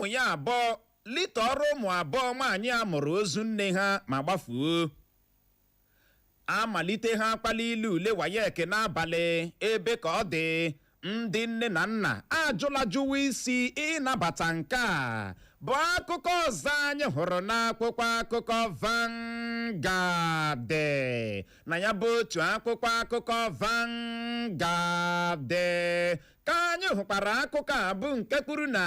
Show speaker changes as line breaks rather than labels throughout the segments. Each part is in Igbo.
Ụmụ ya abụọ litọrọ ụmụ abụọ nwaanyị a mụrụ ozu nne ha ma gbafuo. Amalite ha akpali ile ule WAEC n'abalị, ebe ka ọ dị, ndị nne na nna ajụla jụwa isi ịnabata. Nke a bụ akụkọ ọzọ anyị hụrụ n'akwụkwọ akụkọ Vanguard. Na ya bụ otu akwụkwọ akụkọ Vanguard ka anyị hụkwara akụkọ a bụ nke kwuru na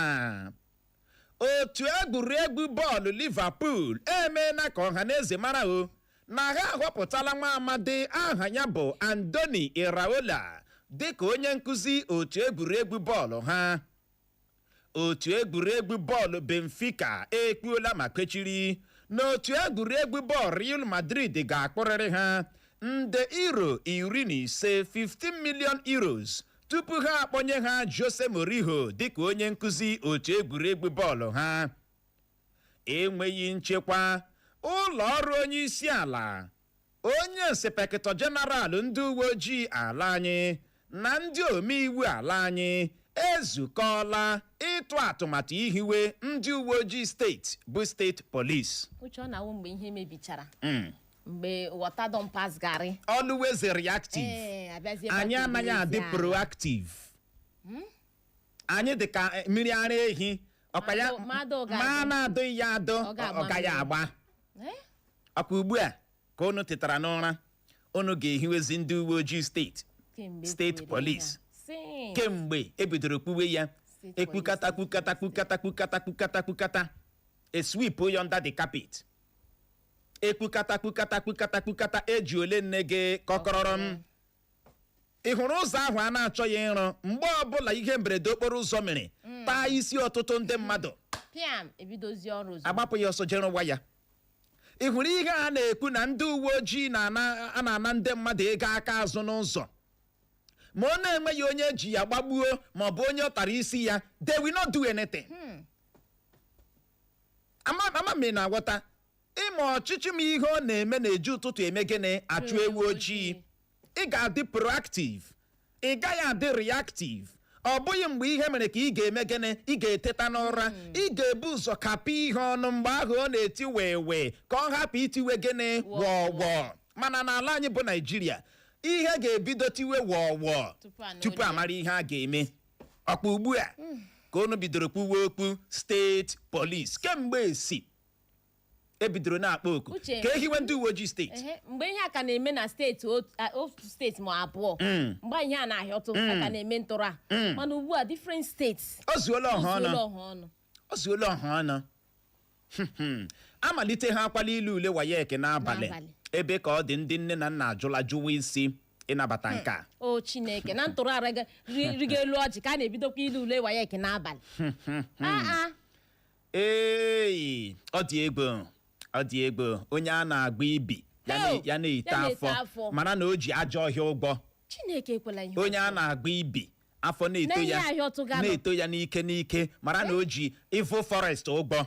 otu egwuregwu bọọlụ Liverpool emeela ka ọha na eze mara o na ha ahọpụtala nwa amadi aha ya bụ Andoni Iraola dịka onye nkụzi otu egwuregwu bọọlụ ha. Otu egwuregwu bọọlụ Benfica ekpuola ma kwechiri na otu egwuregwu bọọlụ Real Madrid ga-akpụrịrị ha nde euro 15, 15 million euros, tupu ha akpọnye ha Jose Mourinho dịka onye nkụzi otu egwuregwu bọọlụ ha. Enweghị nchekwa, ụlọ ọrụ onye isi ala, onye inspector general ndị uwe ojii ala anyị na ndị omeiwu ala anyị ezukọọla ịtụ atụmatụ ihiwe ndị uwe ojii steeti bụ state police.
Uche, ọ na-awụ mgbe ihe mebichara, mgbe water don pass garri.
Always reactive.
Ee, abịazie
anyị
gbata
anaghị adị
ezi ala.
Proactive. Anyị dị ka mmiri ara ehi ọkwa ya.
Mmadụ ga-adụ.
Ma a na-adụghị ya adụ,
Ọ ga-agba
ọ gaghị
mmiri.
agba.
Eh?
Ọkwa ugbu a ka unu tetara n'ụra, unu ga-ehiwezi ndị uwe ojii steeti,
Kemgbe
state
ekwuwere
police.
ihe a. Since.
Kemgbe ebidoro kpuwe ya,
State
ekpukata,
police.
kpukata, kpukata, kpukata, kpukata, kpukata, esweep ya under the carpet. Ekpukata, kpukata, kpukata, kpukata, eji ole nne gị kọkọrọrọ m. Ị hụrụ ụzọ ahụ a na-achọghị ịrụ, mgbe ọbụla ihe mberede okporo ụzọ mere taa isi ọtụtụ ndị mmadụ,
Piam, ebidozie ọrụ ozugbo.
Agbapụ ya ọsọ jere rụwa ya. Ị hụrụ ihe a na-ekwu na ndị uwe ojii na-ana, a na-ana ndị mmadụ ego aka azụ n'ụzọ, ma ọ na-enweghị onye eji ya gbagbuo ma ọ bụ onye ọ tara isi ya, they will not do anything. Ama ama m ị na-aghọta. Ịma ọchịchị m, ihe ọ na-eme na-eji ụtụtụ eme gịnị? Achụ ewu ojii. Ị ga-adị proactive, ị gaghị adị reactive. Ọ bụghị mgbe ihe mere ka ị ga-eme gịnị, ị ga-eteta n'ụra. Ị ga-ebu ụzọ kapị ihe ọnụ mgbe ahụ ọ na-eti wee wee, ka ọ hapụ itiwe gịnị? Wọọ wọọ. Mana n'ala anyị bụ Naijiria, ihe ga-ebido tiwe wọọ wọọ
tupu anụ
tupu
olu ya.
Amara ihe a ga-eme. Ọkpa ugbu a ka unu bidoro kwuwe okwu state police, kemgbe esi ebidoro na-akpọ oku
Uche.
ka ehiwe ndị uwe ojii steeti.
Ehe, mgbe ihe a ka na-eme na steeti, otu steeti ma abụọ, mgbe ihe a na-ahịọtụ, a ka na-eme ntụrụ a, mana ugbu a different states.
O zuola ọha
ozuola
ọnụ.
ọha ọnụ.
O zuola ọha ọnụ. Amalite ha akwala ile ule WAEC n'abalị,
N'abalị.
ebe ka ọ dị, ndị nne na nna ajụla jụwa isi ịnabata nke a.
O Chineke, na ntụrụ ara rigo elu ọjị ka a na-ebidokwa ile ule WAEC n'abalị. Ah, ah.
Ee, ọ dị egwu, ọ dị egwu. Onye a na-agba ibi ya
Heo!
ya na-ete
Ya na-ete
afọ,
afọ.
mara na o ji ajọ ọhịa ụgwọ.
Chineke ekwela ihe
Onye a
ọjọọ.
na-agba ibi, afọ na-eto
Na ihe
ya,
ahịa ọtụganụ.
na-eto ya n'ike n'ike, mara na o ji evil forest ụgwọ.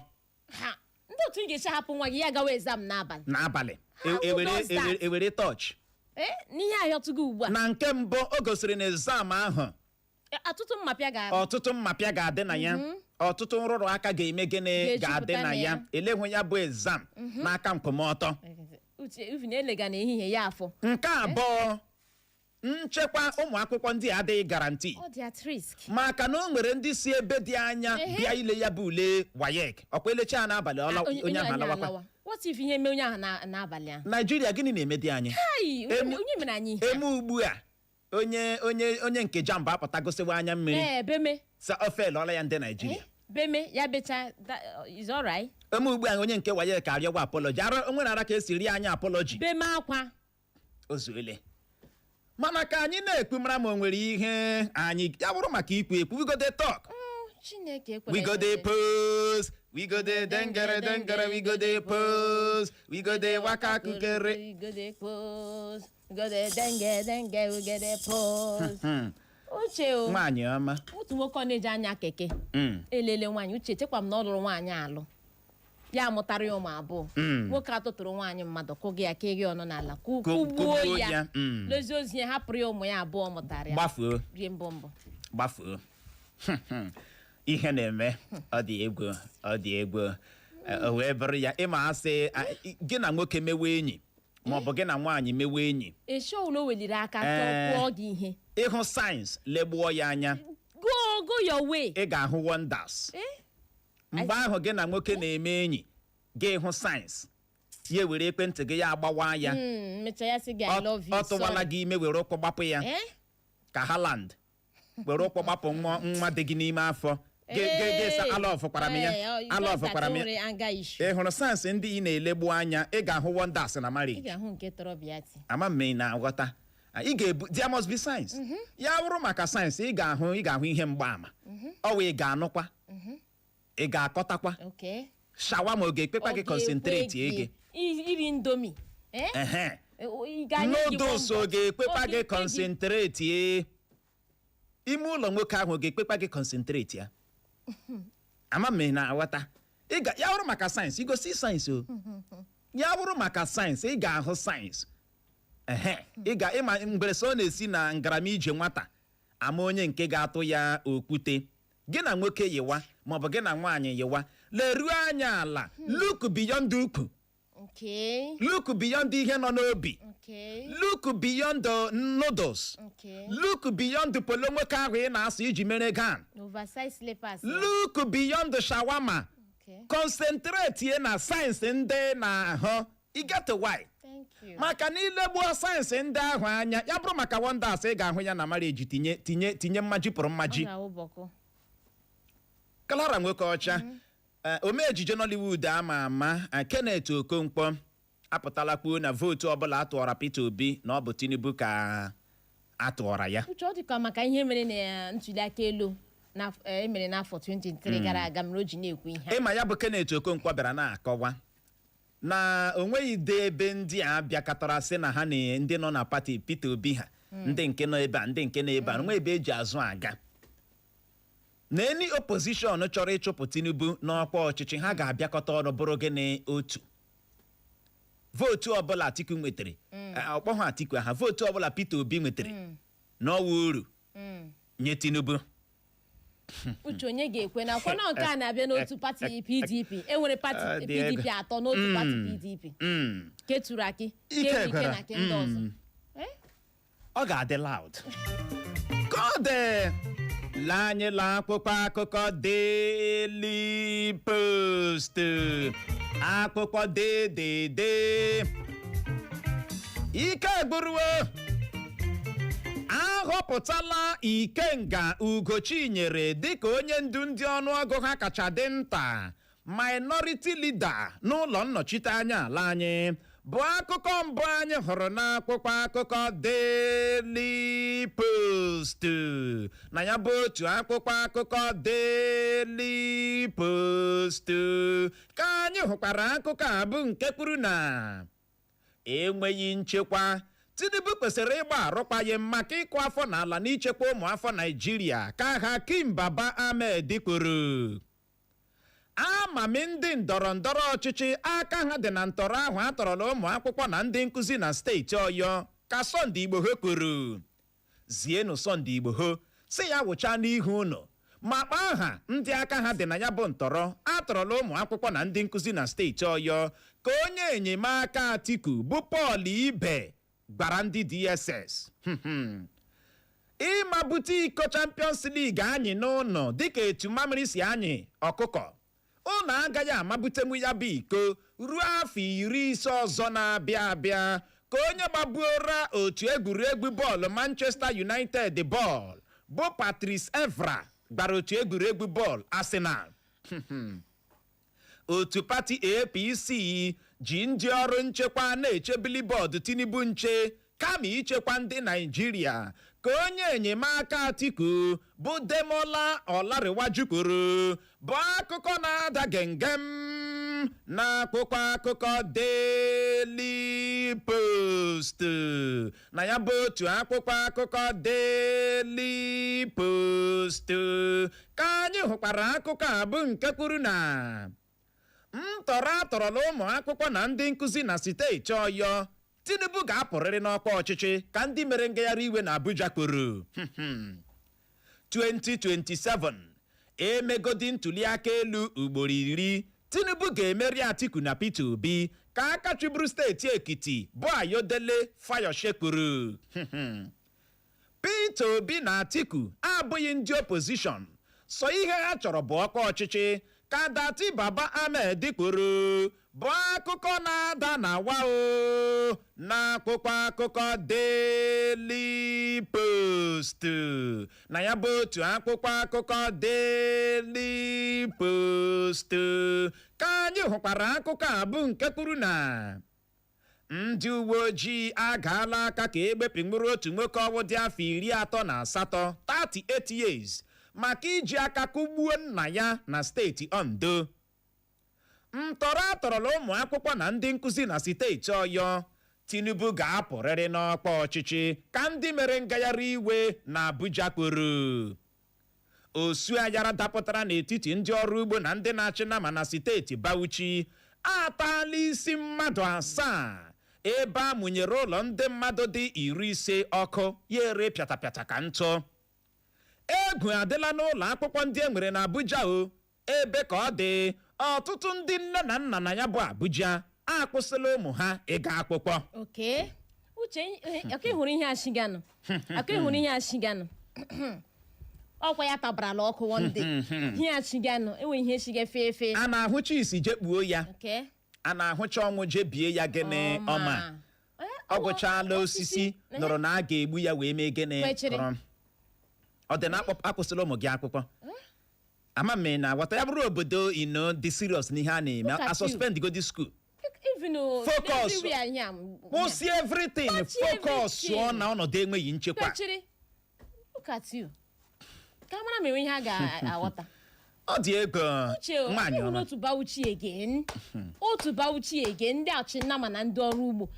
Ha, ndị otu ị ga-esi hapụ nwa gị ya gawa exam n'abalị?
N'abalị.
How
ewere
does that?
ewere torch.
Ee, n'ihe ahịa ọtụgo ugbu a.
Na nke mbụ, o gosiri na exam ahụ,
ọtụtụ mmapịa ga-arụ.
Ọtụtụ mmapịa ga-adị na ya, ọtụtụ nrụrụ aka ga-eme gịnị?
Ga-ejupụta
Ga-adị na
na
ya.
ya.
Elehụ ya bụ exam n'aka nkwụmọtọ.
Uche, uvi na-elega n'ehihie ya afọ.
Nke abụọ, nchekwa ụmụ akwụkwọ ndị a adịghị guarantee,
Ọ dị at risk.
maka na o nwere ndị si ebe dị anya bịa ile ya bụ ule WAEC. Ọkwa elecha ya n'abalị, ọla onye ahụ alawakwa.
Alawa. What if ihe mee onye ahụ n'abalị ahụ?
Naijiria, gịnị na-eme dị anyị?
Ai, onye mere anyị ihe a?
Eme ugbu a, onye nke JAMB apụta gosiwa anya mmiri.
Ee, beme.
Sa ofe lọọla ya ndị Naijiria.
Beme ya becha is alright.
Eme ugbu a, onye nke WAEC arịọwa apology. Ara o nwere ara ka esi rie anya apology.
Beme akwa.
O zuele. Mana ka anyị na-ekwu, mara ma o nwere ihe anyị ya bụrụ maka ikwu ekwu, we go dey talk.
Chineke ekwela
We go
ihe
dey
ọjọọ.
post, we go dey dengere dengere, we go dey post, we go dey waka kukere.
We go dey post, we go dey denge denge, we go dey post. Uche o.
Nwaanyị ọma.
Otu nwoke ọ na-eji anya keke elele nwaanyị. Uche, chekwa m na ọ lụrụ nwaanyị alụ, ya amụtara ya ụmụ abụọ. Nwoke atụtụrụ nwaanyị mmadụ, kụgị ya, kee gị ọnụ n'ala, kụgbuo
kụgbuo
ya,
ya,
lezi ozi ya, hapụrụ ya ụmụ ya abụọ mụtara ya.
Gbafuo.
Rie mbọ mbọ.
Gbafuo. Ihe na-eme, ọ dị egwu, ọ dị egwu. O wee bụrụ ya, ịma asị gị na nwoke mewe enyi maọbụ gị na nwaanyị mewe enyi,
Eshi ọwụla o weliri aka chọọ kụọ gị ihe,
ịhụ signs, legbuo ya anya.
Go, go your way.
Ị ga-ahụ wonders. Mgbe ahụ gị na nwoke na-eme enyi gị, hụ signs, ya ewere ekwentị gị ya agbawa ya.
Mechaa ya sị gị, "I love you."
Ọ tụwala
Sorry.
gị ime, were ụkwụ gbapụ ya. Ka Haaland were ụkwụ gbapụ nwa nwa dị gị n'ime afọ. Gị sị, "Ala ọfụkwara m ya, ala ọfụkwara m ya."
Nwere anger issue.
Ị hụrụ signs ndị ị na-elegbu anya, ị ga-ahụ wonders na
Ị
marriage.
ga-ahụ nke tọrọ bịa ti.
Ama m ị na-aghọta. Ị ga-ebu, there must be signs. Ya bụrụ maka signs, ị ga-ahụ ihe mgbaama. Ọ wụ ị ga-anụkwa, ị ga-akọtakwa. Shawarma ọ ga-ekpekwa
Ọ
gị concentrate
ga-ekwe
gị?
Iri Indomie.
Ehe.
Ị ga-anye gị
Noodles ọ
one
ga-ekpekwa
Ọ
gị
ga-ekwe gị.
concentrate ime ụlọ nwoke ahụ, ọ ga-ekpekwa gị concentrate ya? Ama m ị na-aghọta. Ị ga, ya bụrụ maka signs, igosi signs o. Ya bụrụ maka signs, ị ga-ahụ signs. Ehe, ị ga ịma mgbere sọ ọ na-esi na ngarama ije nwata ama onye nke ga-atụ ya okwute. Gị na nwoke yiwa maọbụ gị na nwaanyị yiwa, leruo anya ala, look beyond ukwu. Look beyond ihe nọ n'obi. Look beyond the noodles. Look beyond the polo nwoke ahụ ị na-asụ iji mere gan.
Oversize slippers ya.
Look beyond the shawarma. Concentrate ye na signs ndị na-ahụ. You get why?
Thank you.
Maka na ilegbuo signs ndị ahụ anya, ya bụrụ maka wonders, ị ga-ahụ ya na marriage. Tinye, tinye, tinye mmaji pụrụ
Ọ
mmaji.
ga-awụ bọkụ.
Clara nwoke ọcha, omee ejije Nollywood ama ama, Kenneth Okonkwo apụtala kwuo na vootu ọbụla atụọra Peter Obi, na ọ bụ Tinubu ka atụọra ya.
Uche, ọ dịka maka ihe mere na ntuli aka elu na emere n'afọ 2023 gara aga mere o ji na-ekwu ihe a.
Ịma ya bụ Kenneth Okonkwo bịara na-akọwa na o nweghị de ebe ndị a bịakọtara sị na ha na ndị nọ na pati Peter Obi, ha ndị nke nọ ebe a, ndị nke nọ ebe a, onwe ebe eji azụ aga na any opposition chọrọ ịchụpụ Tinubu n'ọkwa ọchịchị, ha ga-abịakọta ọnụ bụrụ gịnị? Otu vootu ọbụla Atiku nwetara, ọkpọhụ Atiku ha, vootu ọbụla Peter Obi nwetara n'ọwa uru nye Tinubu.
Uche, onye ga-ekwe na akwa nke a na-abịa n'otu pati PDP? Enwere pati
Ọ dị egwu.
PDP atọ n'otu pati PDP, ke Turaki,
Ike
ke Wike
gwara.
na ke ndị ọzọ.
Ọ ga-adị loud ka ọ dị. Lee anyị la akwụkwọ akụkọ Daily Post, akwụkwọ dedede. Ike gburuo, ahọpụtala Ikenga Ugochinyere dịka onye ndu ndị ọnụọgụ ha kacha dị nta, minority leader, n'ụlọ nnọchite anya ala anyị, bụ akụkọ mbụ anyị hụrụ n'akwụkwọ akụkọ Daily Post. Na ya bụ otu akwụkwọ akụkọ Daily Post ka anyị hụkwara akụkọ a bụ nke kwuru na enweghị nchekwa, Tinubu kwesịrị ịgba arụkwaghịm maka ịkụ afọ n'ala n'ichekwa ụmụ afọ Naijiria, ka Hakim Baba Ahmed kwuru. Amami ndị ndọrọ ndọrọ ọchịchị aka ha dị na ntọrọ ahụ atọrọla ụmụ akwụkwọ na ndị nkụzi na steeti Ọyọ, ka Sunday Igboho kwuru. Zienụ Sunday Igboho si ya wụcha n'ihu unu ma kpaa aha ndị aka ha dị na ya bụ ntọrọ atọrọla ụmụ akwụkwọ na ndị nkụzi na steeti Ọyọ, ka onye enyemaka Atiku bụ Paul Ibe gwara ndị DSS. Ịmabute iko Champions League anyị n'ụlọ dịka etu mamịrị si anyị ọkụkọ, ụnụ agaghị amabutenwu ya bụ iko ruo afọ 50 ọzọ na-abịa abịa, ka onye gbabuora otu egwuregwu bọọlụ Manchester United bọọlụ bụ Patrice Evra gbara otu egwuregwu bọọlụ Arsenal. Otu pati APC ji ndị ọrụ nchekwa na-echebili bọọdụ Tinubu nche kama ichekwa ndị Naijiria, ka onye enyemaka Atiku bụ Demola Olarewaju kwuru, bụ akụkọ na-ada gengem n'akwụkwọ akụkọ Daily Post. Na ya bụ otu akwụkwọ akụkọ Daily Post ka anyị hụkwara akụkọ a bụ nke kwuru na ntọrọ atọrọla ụmụ akwụkwọ na ndị nkụzi na steeti Ọyọ, Tinubu ga-apụrịrị n'ọkwa ọchịchị, ka ndị mere ngagharị iwe na Abuja kwuru. 2027 Emegodi ntuli aka elu ugboro 10, Tinubu ga-emeri Atiku na Peter Obi, ka aka chịburu steeti Ekiti bụ Ayodele Fayose kwuru. Peter Obi na Atiku abụghị ndị opposition, sọ ihe ha chọrọ bụ ọkwa ọchịchị, ka Datti Baba Ahmed kwuru, bụ akụkọ na-ada na wa o n'akwụkwọ akụkọ Daily Post. Na ya bụ otu akwụkwọ akụkọ Daily Post ka anyị hụkwara akụkọ a bụ nke kwuru na ndị uwe ojii agaala aka ka egbepịnwuru otu nwoke ọwụ dị afọ 38, 38 years, maka iji aka kụgbuo nna ya na steeti Ondo. Ntọrọ atọrọla ụmụ akwụkwọ na ndị nkụzi na steeti Ọyọ. Tinubu ga-apụrịrị n'ọkwa ọchịchị, ka ndị mere ngagharị iwe na Abuja kwuru. Osu ayara dapụtara n'etiti ndị ọrụ ugbo na ndị na-achị nama na steeti Bauchi ataala isi mmadụ asaa, ebe a mụnyere ụlọ ndị mmadụ dị 50 ọkụ, ya ere pịatapịata ka ntụ. Egwu adịla n'ụlọ akwụkwọ ndị e nwere na Abuja o, ebe ka ọ dị ọtụtụ ndị nne na nna na ya bụ Abuja akwụsịla ụmụ ha ịga akwụkwọ.
Oke Uche, aka ịhụrụ ihe ashiganụ, aka ịhụrụ ihe ashiganụ, ọkwa ya tabarala ọkụ one day. Ihe ashiganụ enwe ihe shiga efe efe.
A na-ahụcha isi jekpuo ya.
Oke.
A na-ahụcha ọnwụ jebie ya gịnị ọma. Ọ gwụchala osisi nụrụ na a ga-egbu ya wee mee gịnị?
Kwechiri.
Kụrụ. Ọ dị na akwụsịla ụmụ gị akwụkwọ. Ama m na aghọta ya bụrụ obodo ino dị serious n'ihe a na-eme,
Look at
a
you.
suspend go di school.
Even o
Focus.
everywhere ihe a
Kwụsị everything.
Kwachie.
Focus
Everything.
ọ na ọnọdụ enweghị nchekwa.
Kwechiri. Look at you. Ka mara ma enwe ihe a ga-aghọta.
Ọ dị ego.
Uche o,
nwaanyị
ịhụ
ọma.
n'otu Bauchi again, otu Bauchi again, ndị achịnama na ndị ọrụ ugbo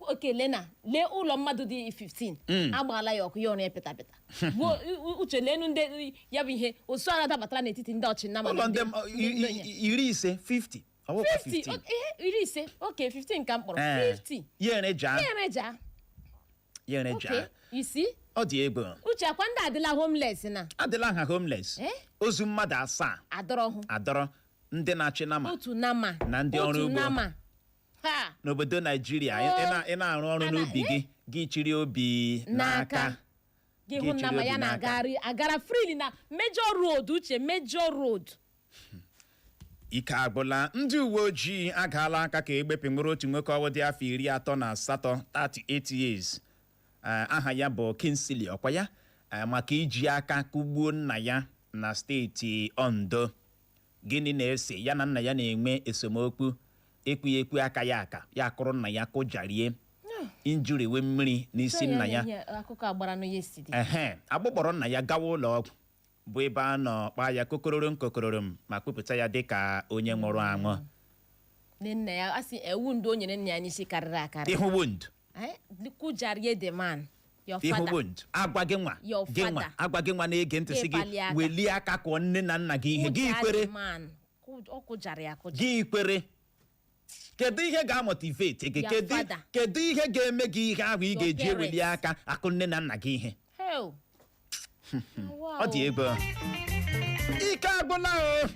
okele na lee ụlọ mmadụ dị 15 agbaala ya ọkụ, ya ọrụ ya pịtapịta. Gbuo Uche, lenu ndị ya bụ ihe osu ara dabatara n'etiti ndị ọchịnama na
ụlọ ndị
ndị
50, 50, ọ bụkwa
50.
15.
Ihe 50, oke 15 ka m kpọrọ.
Ee.
50.
Ya ere jaa.
Ya ere jaa.
Ya ere
Oke
jaa.
isi.
Ọ dị ego.
Uche, akwa ndị adịla homeless na
Adịla ha homeless.
Eh?
Ozu mmadụ asaa.
Adọrọ hụ.
Adọrọ ndị na-achị nama
Otu nama.
na ndị ọrụ
Otu
ugbo.
nama ha.
N'obodo Naijiria, ị na-arụ ọrụ n'ubi gị, gị chiri obi n'aka.
N'aka gị hụ
Gị chiri
nama
obi
ya
n'aka.
Na-agagharị agara freely na major road, Uche, major road.
Ike agwụla. Ndị uwe ojii agaala aka ka egbepịnwere otu nwoke ọwụ dị afọ 38, 38 years. Aha ya bụ Kingsley ọkwa ya, maka iji aka kụgbuo nna ya na steeti Ondo. Gịnị na-ese ya na nna ya na-enwe esemokwu? Ekwughị ekwu aka ya aka ya kụrụ nna ya, kụjarie injury wee mmiri n'isi nna ya.
Ihe akụkọ agbara nụ yesterday.
Ehe, agbụkpọrọ nna ya gawa ụlọ ọgwụ, bụ ebe a nọ kpaa ya kokororo nkokororo ma kpụpụta ya dịka onye nwụrụ anwụ.
Nne nna ya a sị ewu ndị o nyere nna ya n'isi karịrị akarị.
Ịhụ wound.
Eh, kụjarie the man, your
Ịhụ
father.
wound. Agwa gị nwa,
Your
gị nwa,
father.
agwa gị nwa na-ege ntị, sị gị
Gị aka.
Welie aka kụọ nne na nna gị ihe, gị
Kụjaa
kwere?
the man. Ọ kụjara ya akụja.
Gị kwere? Kedu ihe ga-amotivate gị?
Your
Kedu
father.
kedu ihe ga-eme gị ihe ahụ ị
Your
ga-eji eweli
parents.
aka akụ nne na nna gị ihe?
Hell.
Ọ dị ego. Ike agwụla o.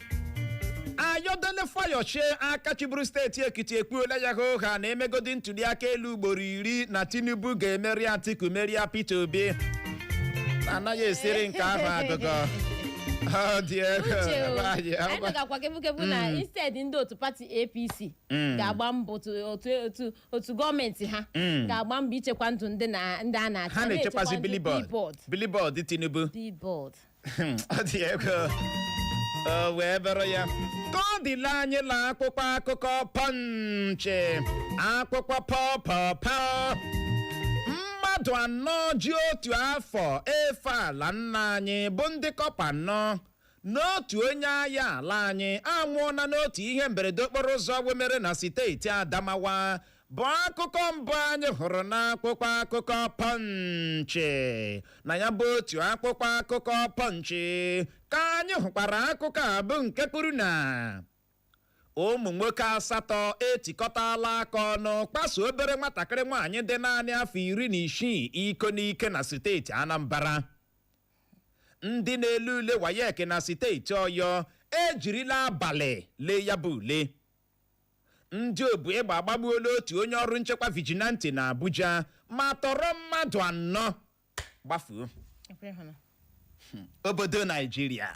Ayọdele Fayose, aka chịburu steeti Ekiti, ekwuola ya hoo ha na emegodi ntuli aka elu ugboro 10 na Tinubu ga-emeri Atiku, merie Peter Obi. Anaghị esiri nke ahụ agụgọ. Ọ dị ego.
Uche o,
Nwaanyị
anyị
ọma.
nọgakwa kebukebu na instead ndị otu pati APC ga-agba mbọ, otu gọọmenti ha ga-agba mbọ ichekwa ndụ ndị na ndị a na-achị,
Ha
a
na-echekwazi
na-echekwa ndị
billboard.
Billboard.
Billboard Tinubu.
Billboard.
Ọ dị ego. O wee bụrụ ya ka ọ dịla anyị la akwụkwọ akụkọ Punch, akwụkwọ pọpọpọ. Mmadụ anọ ji otu afọ efe ala nna anyị bụ ndị kọpa anọ n'otu onye agha ala anyị anwụọna n'otu ihe mberede okporo ụzọ wemere na steeti Adamawa, bụ akụkọ mbụ anyị hụrụ n'akwụkwọ akụkọ Punch. Na ya bụ otu akwụkwọ akụkọ Punch ka anyị hụkwara akụkọ a bụ nke kwuru na ụmụ nwoke asatọ etikọtala aka ọnụ kpaso obere nwatakịrị nwaanyị dị naanị afọ 16 iko n'ike na steeti Anambra. Ndị na-ele ule WAEC na steeti Ọyọ ejirila abalị lee ya bụ ule. Ndị obu egbe agbagbuola otu onye ọrụ nchekwa vigilante na Abuja ma tọrọ mmadụ anọ gbafuo. Obodo Naijiria,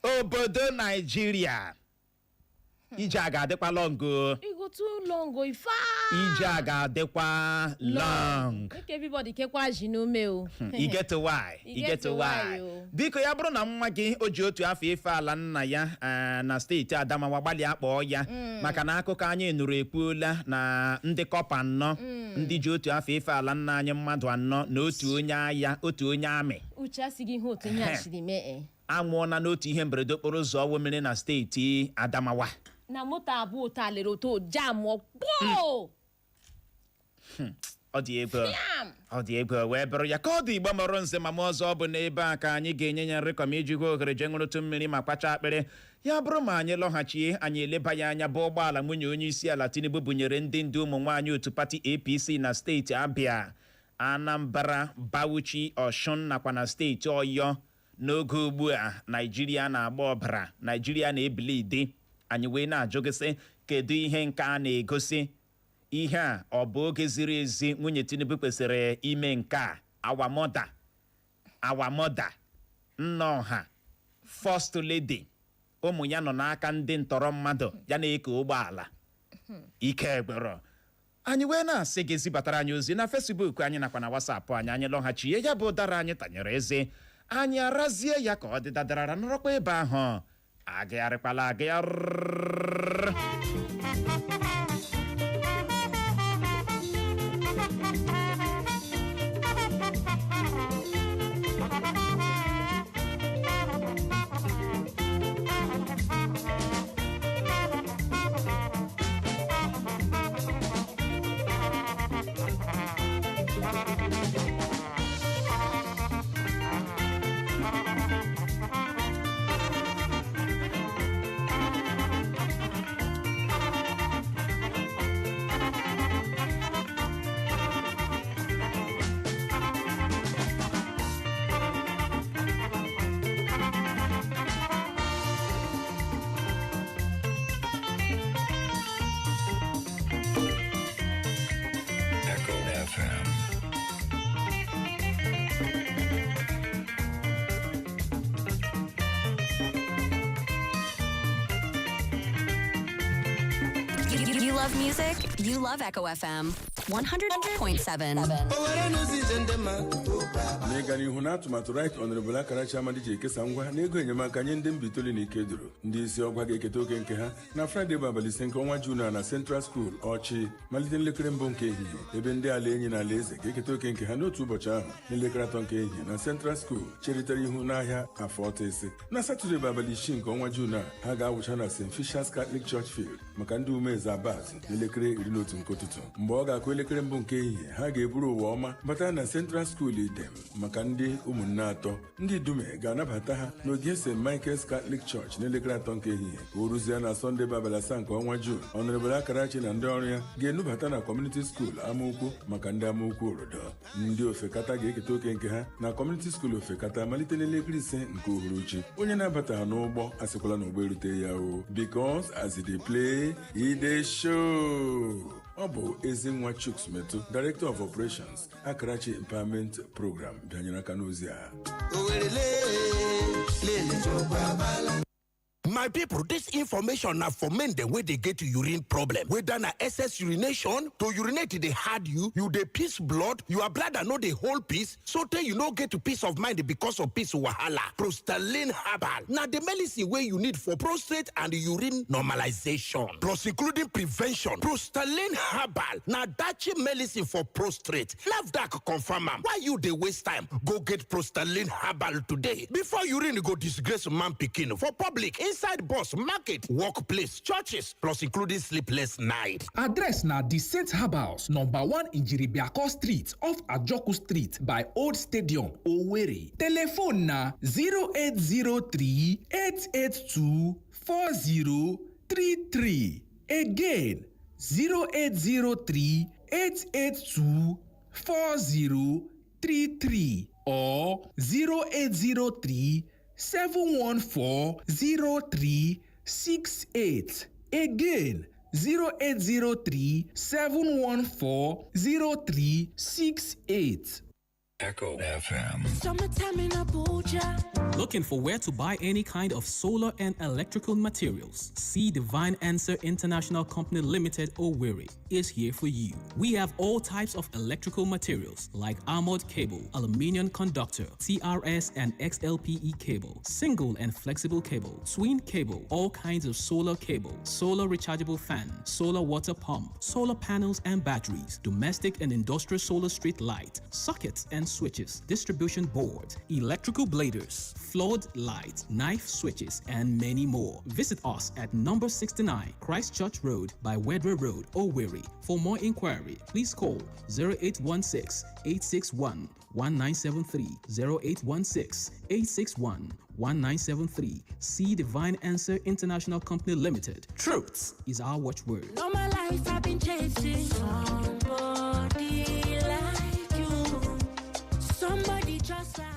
obodo Naijiria, ije a ga-adịkwa long o.
E go too long o, ifa.
Ije a ga-adịkwa long.
Make everybody kekwa ji n'ume o.
You get why?
You
You get
get
why?
why o.
Biko, ya bụrụ na nwa gị o ji otu afọ efe ala nna ya na steeti Adamawa, gbalịa kpọọ ya, maka na akụkọ anyị nụrụ ekwuola na ndị corper anọ, ndị ji otu afọ efe ala nna anyị, mmadụ anọ na otu onye agha, otu onye amị.
Uche, asị gị ihe otu ihe a siri mee, eh.
Anwụọla n'otu ihe mberede okporo ụzọ ọwụ mere na steeti Adamawa.
Na moto abụọ taa lere otu jam gboo.
Ọ dị egwu.
Yam.
Ọ dị egwu wee bụrụ ya ka ọ dị. Igbo mụrụ nze ma m ọzọ, ọ bụ n'ebe a ka anyị ga-enye ya nrịkọm iji hụ ohere jee ṅụrụtụ mmiri ma kpacha akpịrị. Ya bụrụ ma anyị lọghachie, anyị eleba ya anya bụ ụgbọala nwunye onye isi ala Tinubu bunyere ndị ndu ụmụ nwaanyị otu pati APC na steeti Abia, Anambra, Bauchi, Ọshụn nakwa na steeti Ọyọ. N'oge ugbu a Naijiria na-agba ọbara, Naijiria na-ebili ide, anyị wee na-ajụ gị sị, kedu ihe nke a na-egosi? Ihe a ọ bụ oge ziri ezi nwunye Tinubu kwesịrị ime nke a? Our mother, our mother, nna ọha, first lady, ụmụ ya nọ n'aka ndị ntọrọ mmadụ, ya na-eke ụgbọala ike gbero. Anyị wee na-asị gị zibatara anyị ozi na Facebook anyị nakwa na WhatsApp anyị. Anyị lọghachie, ya bụ ụdara anyị tanyere eze, anyị arazie ya ka ọ dị dadarara. Nọrọkwa ebe ahụ, agagharịkwala agagharị.
Echo FM.
You love music? You love Echo FM 100.7.
N'ịga n'ihu n'atụmatụ Right Honorable Akarachi Amadi ji ekesa ngwa na ego enyemaka nye ndị Mbaitoli na Ikeduru, ndị isi ọgwa ga-eketa oke nke ha na Fraịde bụ abalị 5 nke ọnwa Juun na Central School Ọchị, malite n'elekere 1 nke ehihie, ebe ndị ala enyi na ala eze ga-eketa oke nke ha n'otu ụbọchị ahụ n'elekere 3 nke ehihie na Central School cheritere ihu n'ahịa Afọ Ọtịsị. Na Satọde bụ abalị 6 nke ọnwa Juun a, ha ga-awụcha na St. Fishers Catholic Church Field maka ndị umeze Abat n'elekere 11 nke ụtụtụ. Mgbe ọ ga-akụ elekere 1 nke ehihie, ha ga-eburu ụwa ọma bata na Central School Idem maka ndị ụmụnne atọ. Ndị dume ga-anabata ha n'ogige St. Michael's Catholic Church n'elekere 3 nke ehihie. Ka o ruzie na Sọnde bụ abalị 7 nke ọnwa Juun, Honorable Akarachi na ndị ọrụ ya ga-enubata na Community School Amaukwu maka ndị Amaukwu Orodo. Ndị ofekata ga-eketa oke nke ha na Community School Ofekata malite n'elekere 5 nke uhuruchi. Onye na-abata ha n'ụgbọ asịkwala na ụgbọ erute ya o, because as e dey play, e dey show. Ọ bụ Ezinwa Chuks Metu, Director of Operations, Akarachi Empowerment Program, bịanyere aka n'ozi a.
My people, this information na for men dem wey dey get urine problem. Whether na excess urination, to urinate dey hard you, you dey piss blood, your bladder no dey hold piss, so tey you no get peace of mind because of piss wahala. Prostalin Herbal na the medicine wey you need for prostate and urine normalization. Plus including prevention, Prostalin Herbal na dachi medicine for prostate. NAFDAC confirm am. Why you dey waste time? Go get Prostalin Herbal today before urine go disgrace man pikin for public, inside bus, market, workplace, churches, plus including sleepless night.
Address na The Saint Herbals, number 1 Injiribiako Street, off Ajoku Street by Old Stadium, Owerri. Telephone na 0803 882 4033. Again, 0803 882 4033. or 0803 714 0368. Again, 0803 714 0368.
Echo FM.
Summertime in Abuja.
Looking for where to buy any kind of solar and electrical materials? See Divine Answer International Company Limited Owerri is here for you. We have all types of electrical materials like armored cable, aluminium conductor, TRS and XLPE cable, single and flexible cable, twin cable, all kinds of solar cable, solar rechargeable fan, solar water pump, solar panels and batteries, domestic and industrial solar street light, sockets and switches, distribution board, electrical bladers, flood light, knife switches, and many more. Visit us at number 69 Christchurch Road by Wedra Road, Owerri. For more inquiry, please call 0816 861 1973, 0816 861 1973. See Divine Answer International Company Limited. Truth is our watchword.
All my life I've been chasing somebody like you. Somebody just like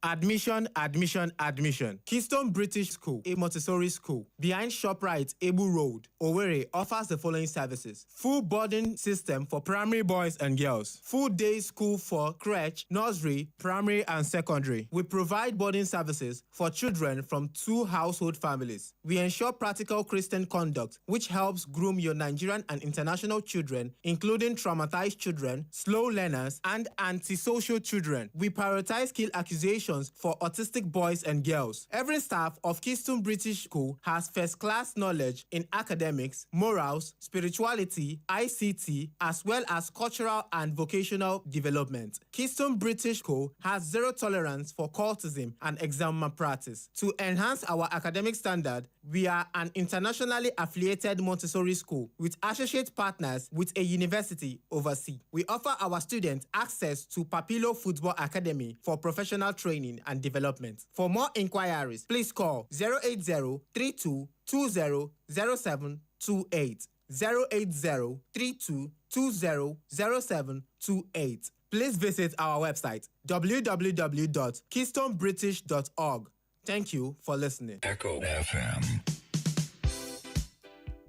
Admission, admission, admission. Keystone British School, a Montessori school behind ShopRite, Ebu Road, Owerri, offers the following services: full boarding system for primary boys and girls, full day school for crèche, nursery, primary, and secondary. We provide boarding services for children from two household families. We ensure practical Christian conduct, which helps groom your Nigerian and international children, including traumatized children, slow learners, and antisocial children. We prioritize skill acquisitions for autistic boys and girls. Every staff of Keystone British School has first class knowledge in academics, morals, spirituality, ICT, as well as cultural and vocational development. Keystone British School has zero tolerance for cultism and exam malpractice. To enhance our academic standard, we are an internationally affiliated Montessori school with associate partners with a university overseas. We offer our students access to Papilo Football Academy for professional training and development. For more inquiries, please call 080 32 20 0728. 080 32 20 0728. Please visit our website www.keystonebritish.org. Thank you for listening.
Echo FM.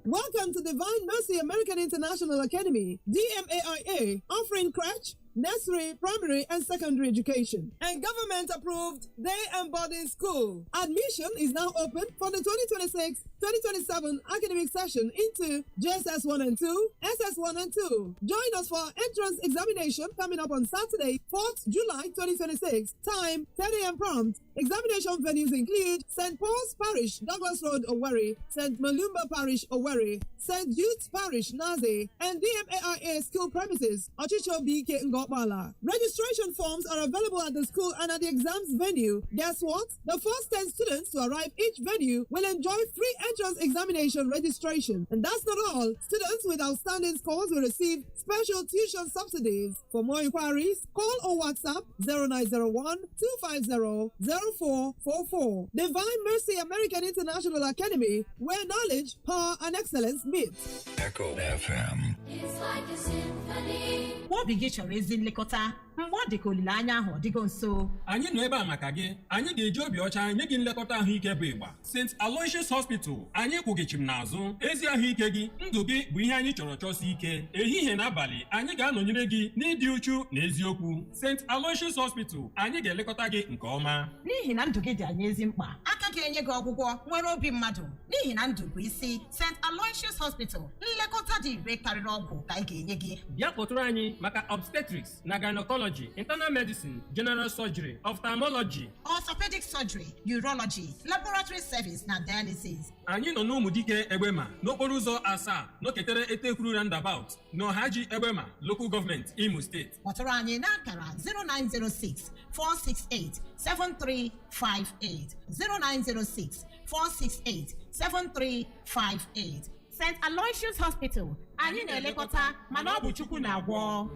Welcome to Divine Mercy American International Academy, DMAIA, offering crèche, nursery, primary, and secondary education, and government approved day and boarding school. Admission is now open for the 2026 2027 academic session into JSS 1 and 2, SS 1 and 2. Join us for our entrance examination coming up on Saturday, 4th July 2026. Time 10 a.m. prompt. Examination venues include St. Paul's Parish, Douglas Road, Owerri, St. Malumba Parish, Owerri, St. Jude's Parish, Naze, and DMAIA school premises, Ochicho BK Ngopala. Registration forms are available at the school and at the exams venue. Guess what? The first 10 students to arrive each venue will enjoy free entrance examination registration. And that's not all. Students with outstanding scores will receive special tuition subsidies. For more inquiries, call or WhatsApp 0901 250 0444. Divine Mercy American International Academy, where knowledge, power, and excellence meet.
Echo FM.
It's like a symphony.
Obi gị chọrọ ezi nlekọta mgbe ọ dị ka olileanya ahụ ọ dịgo nso.
Anyị nọ ebe a maka gị. Anyị ga-eji obi ọcha nye gị nlekọta ahụike bụ ịgba. St. Aloysius Hospital, anyị kwụgịchim n'azụ. Ezi ahụike gị, ndụ gị bụ ihe anyị chọrọ chọsi ike. Ehihie na abalị, anyị ga-anọnyere gị n'ịdị uchu na eziokwu. St. Aloysius Hospital, anyị ga-elekọta gị nke ọma.
N'ihi na ndụ gị dị anyị ezi mkpa, aka ga-enye gị ọgwụgwọ nwere obi mmadụ, n'ihi na ndụ bụ isi. St. Aloysius Hospital, nlekọta dị ire karịrị ọgwụ ka anyị ga-enye gị.
Bịa kpọtụrụ anyị maka obstetrics na gynecology, internal medicine, general surgery, ophthalmology,
orthopedic surgery, urology, laboratory service na dialysis.
Anyị nọ n'Ụmụdike Egbema, n'okporo ụzọ asaa n'oketere Etekwuru roundabout, n'Ọhaji Egbema Local Government, Imo Steeti.
Kpọtụrụ anyị n'akara 0906 468 7358, 0906 468 7358. St. Aloysius Hospital, anyị na-elekọta mana ọ bụ Chukwu na-agwọ.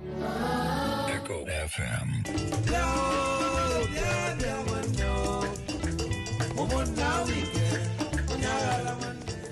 Echo FM.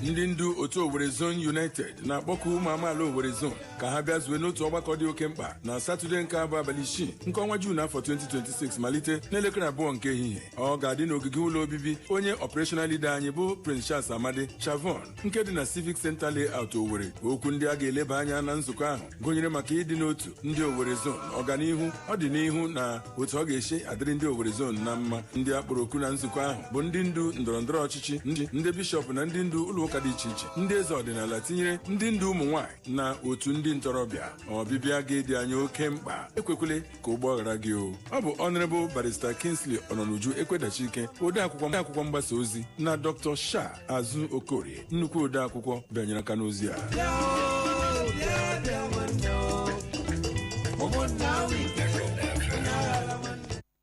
Ndị ndu otu Owerri Zone United na-akpọku ụmụ amaala Owerri Zone ka ha bịa zue n'otu ọgbakọ dị oke mkpa na Satọde nke abụọ, abalị 6 nke ọnwa Juun, afọ 2026, malite n'elekere 2 nke ehihie. Ọ ga-adị n'ogige ụlọ obibi onye operational leader anyị bụ Prince Charles Amadi Chavon nke dị na Civic Center Layout, Owerri. Okwu ndị a ga-eleba anya na nzukọ ahụ gụnyere maka ịdị n'otu ndị Owerri Zone, ọganihu, ọdịnihu na otu ọ ga-esi adịrị ndị Owerri Zone na mma. Ndị akpọrọ oku na nzukọ ahụ bụ ndị ndu ndọrọndọrọ ọchịchị, ndị bishọp na ndị ndu ụlọ ụka dị iche iche, ndị eze ọdịnala, tinyere ndị ndu ụmụ nwaanyị na otu ndị ntorobịa. Ọbịbịa ga-edi anyị oke mkpa. Ekwekwele ka ụgbọ ghara gị o. Ọ bụ Honorable Barrister Kingsley Ọnọnuju Ekwedachike, odeakwụkwọ mgbasa ozi, na Dr. Sha Azụ Okorie, nnukwu odeakwụkwọ, bịanyere aka n'ozi a.